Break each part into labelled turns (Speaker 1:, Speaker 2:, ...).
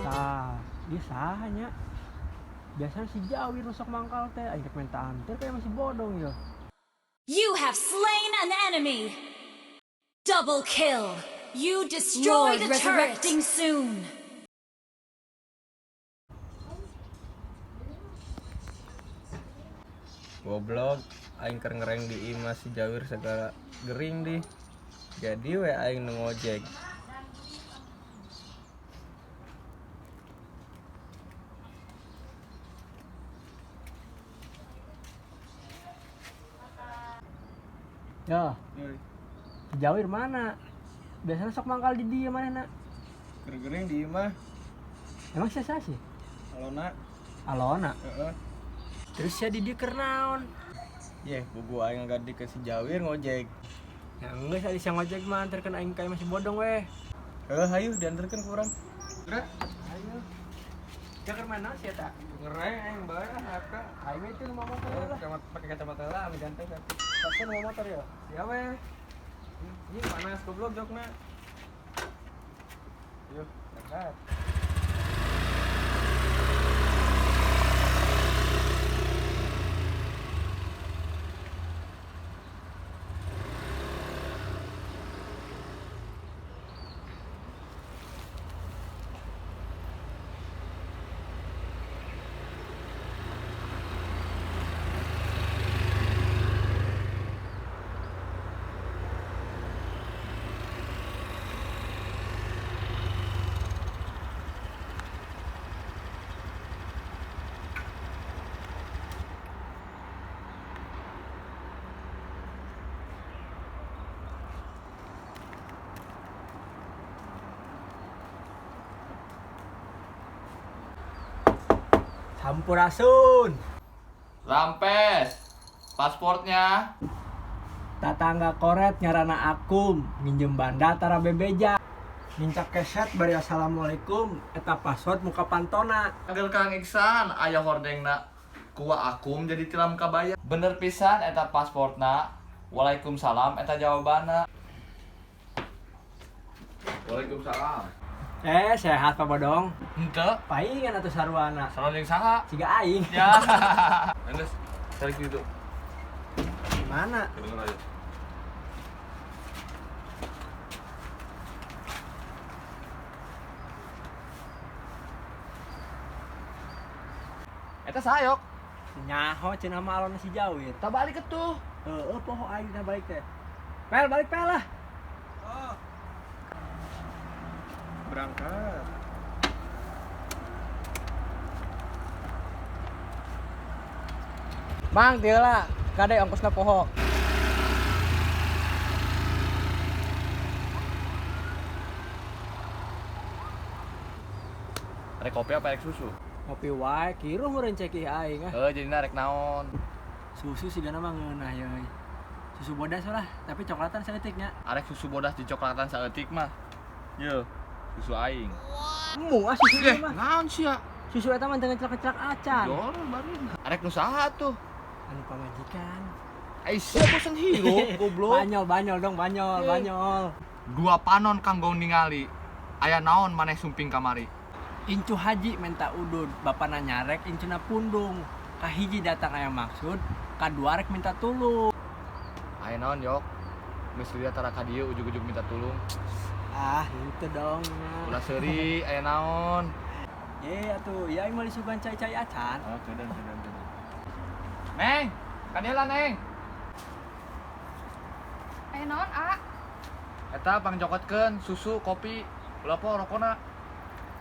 Speaker 1: Tah, ieu saha nya? Biasana si Jawir nu sok mangkal teh, aing rek minta anter kayak masih bodong ya.
Speaker 2: You have slain an enemy. Double kill. You destroyed
Speaker 3: Lord
Speaker 2: a turret.
Speaker 3: Resurrecting
Speaker 2: Soon.
Speaker 4: Goblok, aing keur ngereng di imah si Jawir segala gering di. Jadi we aing nu ngojek.
Speaker 1: Yo, si Jawir mana? Biasanya sok mangkal di dia mana nak?
Speaker 4: Keur gering di imah,
Speaker 1: Emang siapa sih?
Speaker 4: alona,
Speaker 1: Alona.
Speaker 4: heeh.
Speaker 1: Terus ya di dia keur naon?
Speaker 4: Yeh, bubu aing ngagadi ke si Jawir ngojek.
Speaker 1: Ya geus ari sia ngojek mah anterkeun aing ka masih bodong weh.
Speaker 4: Heuh, hayu dianterkeun ku urang. Geura.
Speaker 1: Ayo. Jangan main naon sia ta?
Speaker 4: Ngereng aing bae ah apa.
Speaker 1: Aing mah itu nu mawa motor lah.
Speaker 4: Pakai kacamata lah, ame ganteng kan.
Speaker 1: Pasti nu mawa motor ya.
Speaker 4: Ya weh. Ini panas goblok jokna. Yuk, berangkat.
Speaker 1: Sampurasun.
Speaker 5: Rampes, pasportnya.
Speaker 1: Tatangga koret ngarana akum, nginjem banda tara bebeja. Nincak keset bari assalamualaikum, eta password muka pantona.
Speaker 5: Panggil Kang Iksan, ayah hordengna. Kuah akum jadi tilam kabaya. Bener pisan eta pasportna. Waalaikumsalam eta jawabanna. Waalaikumsalam.
Speaker 1: Eh, sehat Pak Bodong.
Speaker 5: Henteu,
Speaker 1: Paingan atuh sarwana.
Speaker 5: salam jeung saha?
Speaker 1: Siga aing.
Speaker 5: Ya. Geus, tarik duduk.
Speaker 1: Mana?
Speaker 5: Kedengeran aja. Eta sayok,
Speaker 1: Nyaho cenah mah alona si Jawir.
Speaker 5: tak balik ketuh.
Speaker 1: Heeh, poho aing dah balik teh. Pel, balik pel lah.
Speaker 4: Berangkat.
Speaker 1: Mang, teu lah. Kade ongkosna poho.
Speaker 5: Rek kopi apa rek susu?
Speaker 1: Ngopi wae, kiruh meureun cekih aing ah.
Speaker 5: Heuh, jadina rek naon?
Speaker 1: Susu sigana mah ngeunah ye. Susu bodas lah, tapi coklatan saeutik nya.
Speaker 5: Arek susu bodas di coklatan saeutik mah. Ye, susu aing.
Speaker 1: Embung ah susu ieu mah.
Speaker 5: Naon sia?
Speaker 1: Susu eta mah teu ngecelak-ngecelak acan.
Speaker 5: Jor baru. Arek nu saha tuh?
Speaker 1: Anu pamajikan.
Speaker 5: Ai sia bosen hirup goblok.
Speaker 1: Banyol, banyol dong, banyol, banyol.
Speaker 5: Dua panon kanggo ningali. Aya naon maneh sumping kamari?
Speaker 1: Incu haji minta udud, bapana nyarek incuna pundung. Kahiji datang aya maksud, kadua rek minta tulung.
Speaker 5: Aya naon yok? Geus lihat tara ka dieu ujug-ujug minta tulung.
Speaker 1: Ah, itu dong.
Speaker 5: Ulah seuri, aya naon?
Speaker 1: Ye atuh, ya aing meuli sugan cai-cai acan.
Speaker 5: Oh, kedeung kedeung kedeung. Neng, ka dieu lah, Neng.
Speaker 3: Aya naon, A?
Speaker 5: Eta pangjokotkeun susu, kopi, ulah po rokona.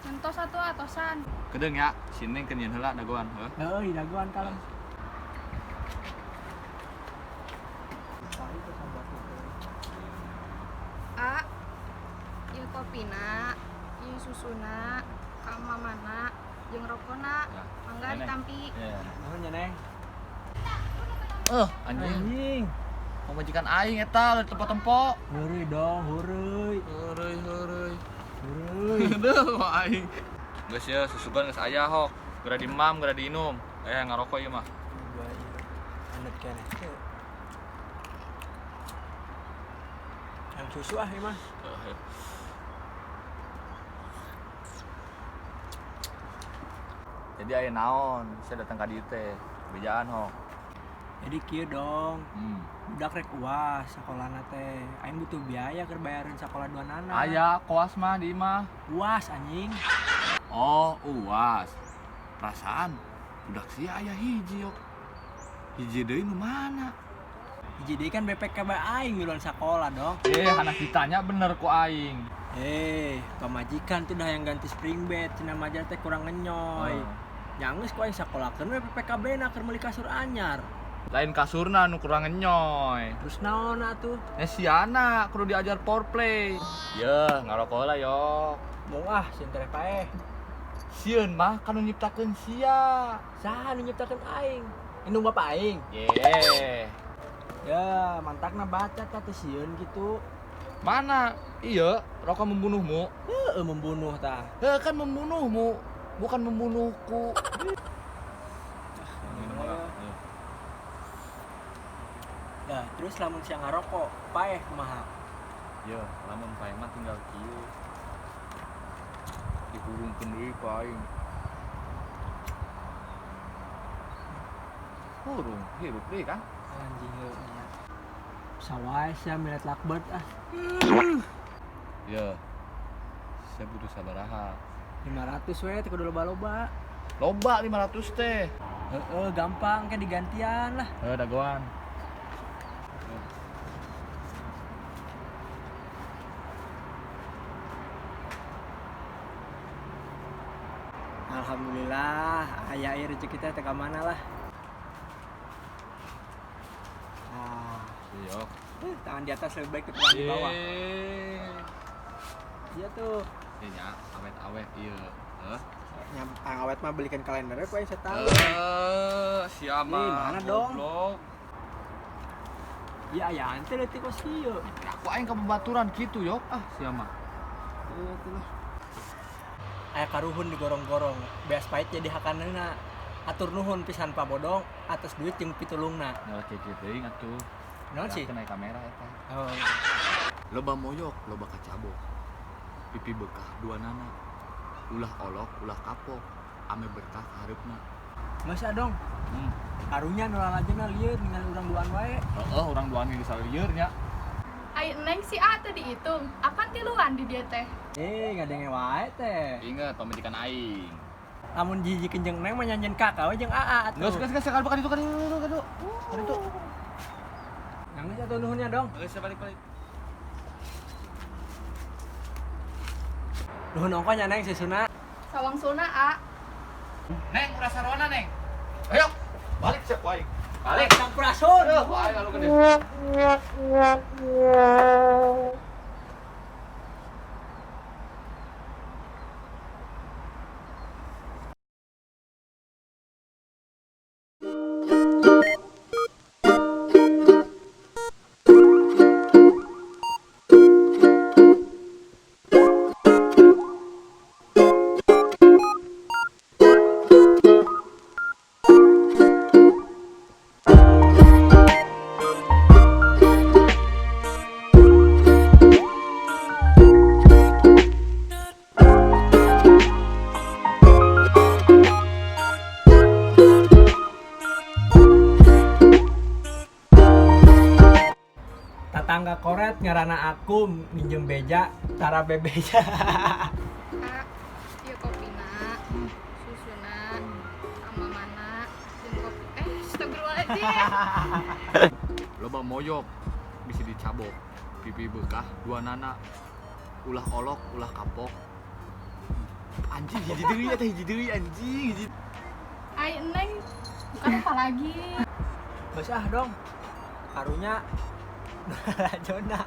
Speaker 3: Mentos atuh atosan.
Speaker 5: Kedeung ya, si Neng keur nyieun heula dagoan, heuh.
Speaker 1: Heeh, di dagoan kalem.
Speaker 3: A. Ieu kopina, ieu susuna, ka mamana, jeung rokona.
Speaker 5: Ya.
Speaker 3: Mangga
Speaker 5: Neng.
Speaker 3: ditampi.
Speaker 5: Ya.
Speaker 1: Nuhun ya, Neng.
Speaker 5: Eh, anjing.
Speaker 1: Anjing.
Speaker 5: Pamajikan aing eta di tempo-tempo.
Speaker 1: Heureuy dong, heureuy.
Speaker 5: Heureuy, heureuy.
Speaker 1: Heureuy.
Speaker 5: Duh, aing. Geus ya, susugan geus aya hok. Geura dimam, geura diinum. Eh, ngarokok ieu mah.
Speaker 1: Anut keneh. Yang susu ah ieu mah.
Speaker 5: Heuh. Jadi aya naon, saya datang ka dieu teh. Bejaan hok.
Speaker 1: Jadi kieu dong. Budak rek UAS sakolana teh. Aing butuh biaya keur bayarin sakola dua nana.
Speaker 5: Aya koas mah di imah.
Speaker 1: UAS anjing.
Speaker 5: Oh, UAS. Perasaan budak sia aya hiji yok. Hiji deui nu mana?
Speaker 1: Hiji deui kan BPKB aing miluan sakola dong.
Speaker 5: Eh, anak ditanya bener ku aing.
Speaker 1: Eh, pamajikan tuh dah yang ganti spring bed, cenah majar teh kurang ngenyoy.
Speaker 5: Oh.
Speaker 1: Nyanggeus ku aing sakolakeun we PPKB na keur meuli kasur anyar.
Speaker 5: Lain kasurna nu kurang ngenyoy.
Speaker 1: Terus naon atuh?
Speaker 5: Eh siana kudu diajar powerplay. Ye, ngarokok heula yok.
Speaker 1: Mau ah, sieun tereh paeh.
Speaker 5: Sieun mah kanu nyiptakeun sia.
Speaker 1: Saha nu nyiptakeun aing? Indung bapak aing.
Speaker 5: Ye.
Speaker 1: Ya, mantakna baca tah teu sieun gitu.
Speaker 5: Mana? Iya, rokok membunuhmu.
Speaker 1: Heeh, membunuh tah.
Speaker 5: Heh, kan membunuhmu, bukan membunuhku.
Speaker 1: Nah, terus lamun sia ngarokok, paeh kumaha?
Speaker 5: Ya, lamun paeh mah tinggal kieu. Dihurungkeun deui ku aing. Hurung, hirup deui kan?
Speaker 1: Anjing heuh nya. Sawae sia milet lakbet ah.
Speaker 5: Ya. Saya butuh sabaraha.
Speaker 1: 500 we teu kudu loba-loba.
Speaker 5: Loba 500 teh.
Speaker 1: Heeh, gampang kayak digantian lah.
Speaker 5: Heuh, dagoan.
Speaker 1: Alhamdulillah, aya ieu rezeki teh teu ka mana lah. Nah,
Speaker 5: Iya.
Speaker 1: tangan di atas lebih baik daripada di bawah. Iya tuh.
Speaker 5: Nya awet-awet ieu. Heuh.
Speaker 1: Nya awet mah belikan kalendernya ku aing setahun.
Speaker 5: Siapa?
Speaker 1: Ih, mana dong?
Speaker 5: Goblok.
Speaker 1: Ya aya ante leutik kos kieu.
Speaker 5: Aku aing ka babaturan kitu yok. Ah, siapa?
Speaker 1: Iya tuh lah. Aya karuhun digorong-gorong, beas pahit jadi hakaneuna. Atur nuhun pisan Pak Bodong atas duit jeung pitulungna.
Speaker 5: Nyala kieu teuing atuh.
Speaker 1: Naon sih?
Speaker 5: Naik kamera eta.
Speaker 1: Oh.
Speaker 5: Loba moyok, loba kacabok. Pipi bekah dua nana. Ulah olok, ulah kapok. Ame berkah kahareupna.
Speaker 1: Masa dong? Karunya nu lalajengna lieur ningali urang duaan wae.
Speaker 5: Heeh, urang duaan geus lieur nya.
Speaker 3: Ai Neng si A teh dihitung, apan tiluan di dieu teh?
Speaker 1: Eh, ngadenge wae teh.
Speaker 5: Ingat pamajikan aing.
Speaker 1: Lamun jiji kenjeng Neng mah nyanyian kakak we jeung AA atuh.
Speaker 5: Geus geus geus kan itu kan itu kan itu. Kan itu.
Speaker 1: Nangis atuh nuhunnya dong.
Speaker 5: Geus balik-balik.
Speaker 1: Nuhun ongkoh nya Neng susuna.
Speaker 3: Sawang suna A.
Speaker 5: Neng, ulah sarwana Neng. Ayo, balik cek wae. Balik.
Speaker 1: Sampurasun.
Speaker 5: Heuh, aing lalu gede.
Speaker 1: Tatangga koret ngaranna Akum, minjem beja tara bebeja.
Speaker 3: A, ieu kopina, susuna, sama mana, jeung kopi. Eh, astagfirullahaladzim.
Speaker 5: Loba moyok bisa dicabok, pipi bekah dua nana, ulah olok ulah kapok. Anjing, hiji deui eta, hiji deui anjing, hiji.
Speaker 3: Ai Neng, bukan apa lagi.
Speaker 1: Geus ah dong. Karunya Jona.